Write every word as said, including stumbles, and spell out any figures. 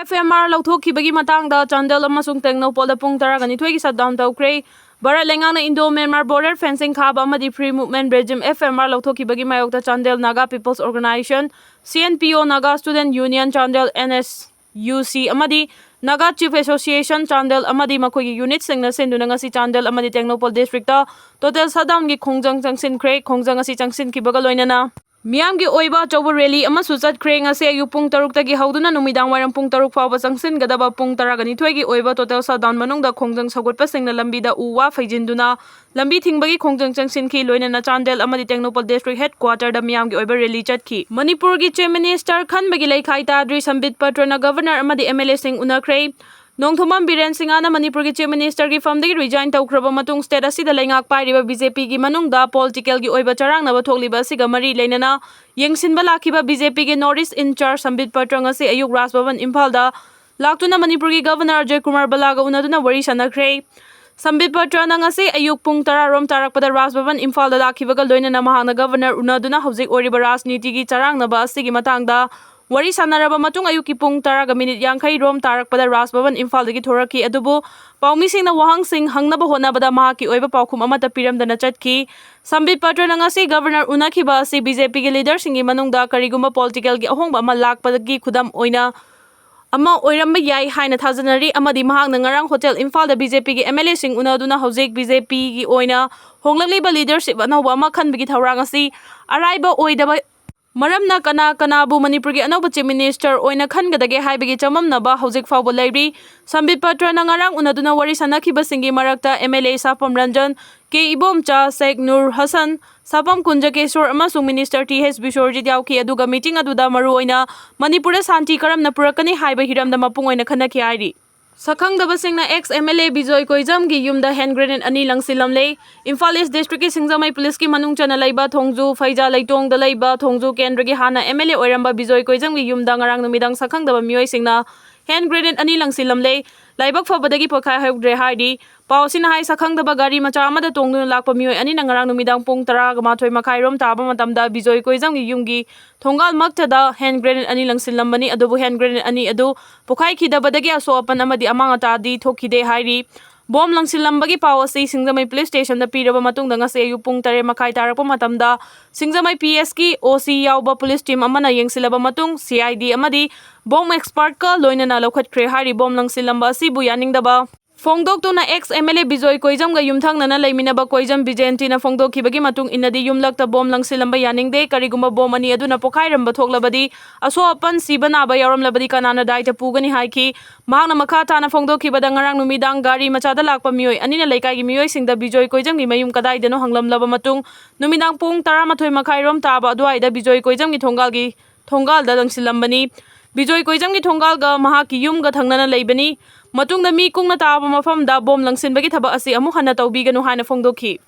F M R ꯂꯧꯊꯣꯛꯈꯤꯕꯒꯤ ꯃꯇꯥꯡꯗ ꯆꯥꯟꯗꯦꯜ ꯑꯃꯁꯨꯡ ꯇꯦꯡꯅꯧꯄꯜꯗ ꯄꯨꯡ ꯇꯔꯥꯒ ꯅꯤꯊꯣꯏꯒꯤ shutdown ꯇꯧꯈ꯭ꯔꯦ꯫ ꯚꯥꯔꯠ ꯂꯩꯉꯥꯛꯅ Indo Myanmar border fencing ꯈꯥꯕ ꯑꯃꯗꯤ Free Movement Regime, F M R, ꯂꯧꯊꯣꯛꯈꯤꯕꯒꯤ ꯃꯥꯌꯣꯛꯇ Chandel Naga People's Organisation, C N P O, Naga Student Union Chandel, N S U C, ꯑꯃꯗꯤ Naga Chief Association Chandel ꯑꯃꯗꯤ ꯃꯈꯣꯏꯒꯤ unitꯁꯤꯡꯅ ꯁꯤꯟꯗꯨꯅ ꯉꯁꯤ ꯆꯥꯟꯗꯦꯜ ꯑꯃꯗꯤ ꯇꯦꯡꯅꯧꯄꯜ districtꯇ total shutdownꯒꯤ ꯈꯣꯡꯖꯪ ꯆꯪꯁꯤꯟꯈ꯭ꯔꯦ꯫ ꯈꯣꯡꯖꯪ ꯑꯁꯤ ꯆꯪꯁꯤꯟꯈꯤꯕꯒ ꯂꯣꯏꯅꯅ ꯃꯤꯌꯥꯝꯒꯤ ꯑꯣꯏꯕ ꯑꯆꯧꯕ rally ꯑꯃꯁꯨ ꯆꯠꯈ꯭ꯔꯦ꯫ ꯉꯁꯤ ꯑꯌꯨꯛ ꯄꯨꯡ ꯇꯔꯨꯛꯇꯒꯤ ꯍꯧꯗꯨꯅ ꯅꯨꯃꯤꯗꯥꯡ ꯋꯥꯏꯔꯝ ꯄꯨꯡ ꯇꯔꯨꯛ ꯐꯥꯎꯕ ꯆꯪꯁꯤꯟꯒꯗꯕ ꯄꯨꯡ ꯇꯔꯥꯒ ꯅꯤꯊꯣꯏꯒꯤ ꯑꯣꯏꯕ total shutdown ꯃꯅꯨꯡꯗ ꯈꯣꯡꯖꯪ ꯁꯧꯒꯠꯄꯁꯤꯡꯅ ꯂꯝꯕꯤꯗ ꯎ ꯋꯥ ꯐꯩꯖꯤꯟꯗꯨꯅ ꯂꯝꯕꯤ ꯊꯤꯡꯕꯒꯤ ꯈꯣꯡꯖꯪ ꯆꯪꯁꯤꯟꯈꯤ꯫ ꯂꯣꯏꯅꯅ ꯆꯥꯟꯗꯦꯜ ꯑꯃꯗꯤ ꯇꯦꯡꯅꯧꯄꯜ district headquarterꯗ ꯃꯤꯌꯥꯝꯒꯤ ꯑꯣꯏꯕ rally ꯆꯠꯈꯤ꯫ ꯃꯅꯤꯄꯨꯔꯒꯤ Chief Minister ꯈꯟꯕꯒꯤ ꯂꯩꯈꯥꯏ ꯇꯥꯗ꯭ꯔꯤ꯫ ꯁꯝꯕꯤꯠ ꯄꯇ꯭ꯔꯅ Governor ꯑꯃꯗꯤ M L Aꯁꯤꯡ ꯎꯅꯈ꯭ꯔꯦ꯫ ꯅꯣꯡꯊꯣꯝꯕꯝ ꯕꯤꯔꯦꯟ ꯁꯤꯡꯍꯅ ꯃꯅꯤꯄꯨꯔꯒꯤ Chief Ministerꯒꯤ firmꯗꯒꯤ resign ꯇꯧꯈ꯭ꯔꯕ ꯃꯇꯨꯡ state ꯑꯁꯤꯗ ꯂꯩꯉꯥꯛ ꯄꯥꯏꯔꯤꯕ BJPꯒꯤ ꯃꯅꯨꯡꯗ politicalꯒꯤ ꯑꯣꯏꯕ ꯆꯔꯥꯡꯅꯕ ꯊꯣꯛꯂꯤꯕ ꯑꯁꯤꯒ ꯃꯔꯤ ꯂꯩꯅꯅ ꯌꯦꯡꯁꯤꯟꯕ ꯂꯥꯛꯈꯤꯕ BJPꯒꯤ North East in-charge ꯁꯝꯕꯤꯠ ꯄꯇ꯭ꯔ ꯉꯁꯤ ꯑꯌꯨꯛ ꯔꯥꯖ ꯚꯕꯟ ꯏꯝꯐꯥꯜꯗ ꯂꯥꯛꯇꯨꯅ ꯃꯅꯤꯄꯨꯔꯒꯤ Governor ꯑꯖꯌ ꯀꯨꯃꯥꯔ ꯚꯜꯂꯥꯒ ꯎꯅꯗꯨꯅ ꯋꯥꯔꯤ ꯁꯥꯟꯅꯈ꯭ꯔꯦ꯫ ꯁꯝꯕꯤꯠ ꯄꯇ꯭ꯔꯅ ꯉꯁꯤ ꯑꯌꯨꯛ ꯄꯨꯡ ꯇꯔꯥ ꯔꯣꯝ ꯇꯥꯔꯛꯄꯗ ꯔꯥꯖ ꯚꯕꯟ ꯏꯝꯐꯥꯜꯗ ꯂꯥꯛꯈꯤꯕꯒ ꯂꯣꯏꯅꯅ ꯃꯍꯥꯛꯅ Governor ꯎꯅꯗꯨꯅ ꯍꯧꯖꯤꯛ ꯑꯣꯏꯔꯤꯕ ꯔꯥꯖꯅꯤꯇꯤꯒꯤ ꯆꯔꯥꯡꯅꯕ ꯑꯁꯤꯒꯤ ꯃꯇꯥꯡꯗ ꯋꯥꯔꯤ ꯁꯥꯟꯅꯔꯕ ꯃꯇꯨꯡ ꯑꯌꯨꯛꯀꯤ ꯄꯨꯡ ꯇꯔꯥꯒ minute ꯌꯥꯡꯈꯩ ꯔꯣꯝ ꯇꯥꯔꯛꯄꯗ ꯔꯥꯖ ꯚꯕꯟ ꯏꯝꯐꯥꯜꯗꯒꯤ ꯊꯣꯔꯛꯈꯤ꯫ ꯑꯗꯨꯕꯨ ꯄꯥꯎꯃꯤꯁꯤꯡꯅ ꯋꯥꯍꯪꯁꯤꯡ ꯍꯪꯅꯕ ꯍꯣꯠꯅꯕꯗ ꯃꯍꯥꯛꯀꯤ ꯑꯣꯏꯕ ꯄꯥꯎꯈꯨꯝ ꯑꯃꯠꯇ ꯄꯤꯔꯝꯗꯅ ꯆꯠꯈꯤ꯫ ꯁꯝꯕꯤꯠ ꯄꯇ꯭ꯔꯅ ꯉꯁꯤ Governor ꯎꯅꯈꯤꯕ ꯑꯁꯤ BJPꯒꯤ leaderꯁꯤꯡꯒꯤ ꯃꯅꯨꯡꯗ ꯀꯔꯤꯒꯨꯝꯕ politicalꯒꯤ ꯑꯍꯣꯡꯕ ꯑꯃ ꯂꯥꯛꯄꯒꯤ ꯈꯨꯗꯝ ꯑꯣꯏꯅ ꯑꯃ ꯑꯣꯏꯔꯝꯕ ꯌꯥꯏ ꯍꯥꯏꯅ ꯊꯥꯖꯅꯔꯤ ꯑꯃꯗꯤ ꯃꯍꯥꯛꯅ ꯉꯔꯥꯡ Hotel ꯏꯝꯐꯥꯜꯗ BJPꯒꯤ M L Aꯁꯤꯡ ꯎꯅꯗꯨꯅ ꯍꯧꯖꯤꯛ BJPꯒꯤ ꯑꯣꯏꯅ ꯍꯣꯡꯂꯛꯂꯤꯕ leadership ꯑꯅꯧꯕ ꯑꯃ ꯈꯟꯕꯒꯤ ꯊꯧꯔꯥꯡ ꯑꯁꯤ ꯑꯔꯥꯏꯕ ꯑꯣꯏꯗꯕ ꯃꯔꯝꯅ ꯀꯅꯥ ꯀꯅꯥꯕꯨ ꯃꯅꯤꯄꯨꯔꯒꯤ ꯑꯅꯧꯕ Chief Minister ꯑꯣꯏꯅ ꯈꯟꯒꯗꯒꯦ ꯍꯥꯏꯕꯒꯤ ꯆꯃꯝꯅꯕ ꯍꯧꯖꯤꯛ ꯐꯥꯎꯕ ꯂꯩꯔꯤ꯫ ꯁꯝꯕꯤꯠ ꯄꯇ꯭ꯔꯅ ꯉꯔꯥꯡ ꯎꯅꯗꯨꯅ ꯋꯥꯔꯤ ꯁꯥꯟꯅꯈꯤꯕꯁꯤꯡꯒꯤ ꯃꯔꯛꯇ M L A ꯁꯥꯐꯝ ꯔꯟꯖꯟ, ꯀꯦ ꯏꯕꯣꯝꯆꯥ, ꯁꯦꯛ ꯅꯨꯔ ꯍꯁꯟ, ꯁꯥꯐꯝ ꯀꯨꯟꯖꯀꯦꯁꯣꯔ ꯑꯃꯁꯨꯡ Minister ꯇꯤ ꯑꯩꯆ ꯕꯤꯁ꯭ꯋꯔꯖꯤꯠ ꯌꯥꯎꯈꯤ꯫ ꯑꯗꯨꯒ meeting ꯑꯗꯨꯗ ꯃꯔꯨꯑꯣꯏꯅ ꯃꯅꯤꯄꯨꯔꯗ ꯁꯥꯟꯇꯤ ꯀꯔꯝꯅ ꯄꯨꯔꯛꯀꯅꯤ ꯍꯥꯏꯕ ꯍꯤꯔꯝꯗ ꯃꯄꯨꯡ ꯑꯣꯏꯅ ꯈꯟꯅꯈꯤ ꯍꯥꯏꯔꯤ꯫ ꯁꯛꯈꯪꯗꯕꯁꯤꯡꯅ ex M L A Bijoy ꯀꯣꯏꯖꯝꯒꯤ ꯌꯨꯝꯗ hand grenade ꯑꯅꯤ ꯂꯪꯁꯤꯜꯂꯝꯂꯦ꯫ ꯏꯝꯐꯥꯜ East Districtꯀꯤ ꯁꯤꯡꯖꯃꯩ Policeꯀꯤ ꯃꯅꯨꯡ ꯆꯟꯅ ꯂꯩꯕ ꯊꯣꯡꯖꯨ ꯐꯩꯖꯥ ꯂꯩꯇꯣꯡꯗ ꯂꯩꯕ ꯊꯣꯡꯖꯨ ꯀꯦꯟꯗ꯭ꯔꯒꯤ ꯍꯥꯟꯅ M L A ꯑꯣꯏꯔꯝꯕ ꯕꯤꯖꯣꯏ ꯀꯣꯏꯖꯝꯒꯤ ꯌꯨꯝꯗ ꯉꯔꯥꯡ ꯅꯨꯃꯤꯗꯥꯡ ꯁꯛꯈꯪꯗꯕ ꯃꯤꯑꯣꯏꯁꯤꯡꯅ hand grenade ꯑꯅꯤ ꯂꯪꯁꯤꯜꯂꯝꯂꯦ꯫ ꯂꯥꯏꯕꯛ ꯐꯕꯗꯒꯤ ꯄꯣꯠꯈꯥꯏꯍꯧꯗ꯭ꯔꯦ ꯍꯥꯏꯔꯤ꯫ ꯄꯥꯎ ꯑꯁꯤꯅ ꯍꯥꯏ, ꯁꯛꯈꯪꯗꯕ ꯒꯥꯔꯤ ꯃꯆꯥ ꯑꯃꯗ ꯇꯣꯡꯗꯨꯅ ꯂꯥꯛꯄ ꯃꯤꯑꯣꯏ ꯑꯅꯤꯅ ꯉꯔꯥꯡ ꯅꯨꯃꯤꯗꯥꯡ ꯄꯨꯡ ꯇꯔꯥꯒ ꯃꯥꯊꯣꯏ ꯃꯈꯥꯏ ꯔꯣꯝ ꯇꯥꯕ ꯃꯇꯝꯗ ꯕꯤꯖꯣꯏ ꯀꯣꯏꯖꯝꯒꯤ ꯌꯨꯝꯒꯤ ꯊꯣꯡꯒꯥꯜ ꯃꯛꯇꯗ ꯍꯦꯟ ꯒ꯭ꯔꯦꯅꯦꯗ ꯑꯅꯤ ꯂꯪꯁꯤꯜꯂꯝꯕꯅꯤ꯫ ꯑꯗꯨꯕꯨ ꯍꯦꯟ ꯒ꯭ꯔꯦꯅꯦꯗ ꯑꯅꯤ ꯑꯗꯨ ꯄꯣꯈꯥꯏꯈꯤꯗꯕꯗꯒꯤ ꯑꯁꯣꯛ ꯑꯄꯟ ꯑꯃꯗꯤ ꯑꯃꯥꯡ ꯑꯇꯥꯗꯤ ꯊꯣꯛꯈꯤꯗꯦ ꯍꯥꯏꯔꯤ꯫ ꯕꯣꯝ ꯂꯪꯁꯤꯜꯂꯝꯕꯒꯤ ꯄꯥꯎ ꯑꯁꯤ ꯁꯤꯡꯖꯃꯩ ꯄꯨꯂꯤꯁ ꯁ꯭ꯇꯦꯁꯟꯗ ꯄꯤꯔꯕ ꯃꯇꯨꯡꯗ ꯉꯁꯤ ꯑꯌꯨꯛ ꯄꯨꯡ ꯇꯔꯦꯠ ꯃꯈꯥꯏ ꯇꯥꯔꯛꯄ ꯃꯇꯝꯗ ꯁꯤꯡꯖꯃꯩ ꯄꯤ ꯑꯦꯁꯀꯤ ꯑꯣ ꯁꯤ ꯌꯥꯎꯕ ꯄꯨꯂꯤꯁ ꯇꯤꯝ ꯑꯃꯅ ꯌꯦꯡꯁꯤꯜꯂꯕ ꯃꯇꯨꯡ ꯁꯤ ꯑꯥꯏ ꯗꯤ ꯑꯃꯗꯤ ꯕꯣꯝ ꯑꯦꯛꯁꯄꯔꯠꯀ ꯂꯣꯏꯅꯅ ꯂꯧꯈꯠꯈ꯭ꯔꯦ ꯍꯥꯏꯔꯤ꯫ ꯕꯣꯝ ꯂꯪꯁꯤꯜꯂꯝꯕ ꯑꯁꯤꯕꯨ ꯌꯥꯅꯤꯡꯗꯕ ꯐꯣꯡꯗꯣꯛꯇꯨꯅ X M L A Bijoy ꯀꯣꯏꯖꯝꯒ ꯌꯨꯝꯊꯪꯅꯅ ꯂꯩꯃꯤꯟꯅꯕ ꯀꯣꯏꯖꯝ ꯕꯤꯖꯦꯟꯇꯤꯅ ꯐꯣꯡꯗꯣꯛꯈꯤꯕꯒꯤ ꯃꯇꯨꯡ ꯏꯟꯅꯗꯤ ꯌꯨꯝꯂꯛꯇ ꯕꯣꯝ ꯂꯪꯁꯤꯜꯂꯝꯕ ꯌꯥꯅꯤꯡꯗꯦ꯫ ꯀꯔꯤꯒꯨꯝꯕ ꯕꯣꯝ ꯑꯅꯤ ꯑꯗꯨꯅ ꯄꯣꯈꯥꯏꯔꯝꯕ ꯊꯣꯛꯂꯕꯗꯤ, ꯑꯁꯣꯛ ꯑꯄꯟ, ꯁꯤꯕ ꯅꯥꯕ ꯌꯥꯎꯔꯝꯂꯕꯗꯤ ꯀꯅꯥꯅ ꯗꯥꯏꯇ ꯄꯨꯒꯅꯤ ꯍꯥꯏꯈꯤ꯫ ꯃꯍꯥꯛꯅ ꯃꯈꯥ ꯇꯥꯅ ꯐꯣꯡꯗꯣꯛꯈꯤꯕꯗ, ꯉꯔꯥꯡ ꯅꯨꯃꯤꯗꯥꯡ ꯒꯥꯔꯤ ꯃꯆꯥꯗ ꯂꯥꯛꯄ ꯃꯤꯑꯣꯏ ꯑꯅꯤꯅ ꯂꯩꯀꯥꯏꯒꯤ ꯃꯤꯑꯣꯏꯁꯤꯡꯗ ꯕꯤꯖꯣꯏ ꯀꯣꯏꯖꯝꯒꯤ ꯃꯌꯨꯝ ꯀꯗꯥꯏꯗꯅꯣ ꯍꯪꯂꯝꯂꯕ ꯃꯇꯨꯡ, ꯅꯨꯃꯤꯗꯥꯡ ꯄꯨꯡ ꯇꯔꯥꯃꯥꯊꯣꯏ ꯃꯈꯥꯏ ꯔꯣꯝ ꯇꯥꯕ ꯑꯗꯨꯋꯥꯏꯗ ꯕꯤꯖꯣꯏ ꯀꯣꯏꯖꯝꯒꯤ ꯊꯣꯡꯒꯥꯜꯒꯤ ꯊꯣꯡꯒꯥꯜꯗ ꯂꯪꯁꯤꯜꯂꯝꯕꯅꯤ꯫ ꯕꯤꯖꯣꯏ ꯀꯣꯏꯖꯝꯒꯤ ꯊꯣꯡꯒꯥꯜꯒ ꯃꯍꯥꯛꯀꯤ ꯌꯨꯝꯒ ꯊꯪꯅꯅ ꯂꯩꯕꯅꯤ꯫ ꯃꯇꯨꯡꯗ ꯃꯤ ꯀꯨꯡꯅ ꯇꯥꯕ ꯃꯐꯝꯗ ꯕꯣꯝ ꯂꯪꯁꯤꯟꯕꯒꯤ ꯊꯕꯛ ꯑꯁꯤ ꯑꯃꯨꯛ ꯍꯟꯅ ꯇꯧꯕꯤꯒꯅꯨ ꯍꯥꯏꯅ ꯐꯣꯡꯗꯣꯛꯈꯤ꯫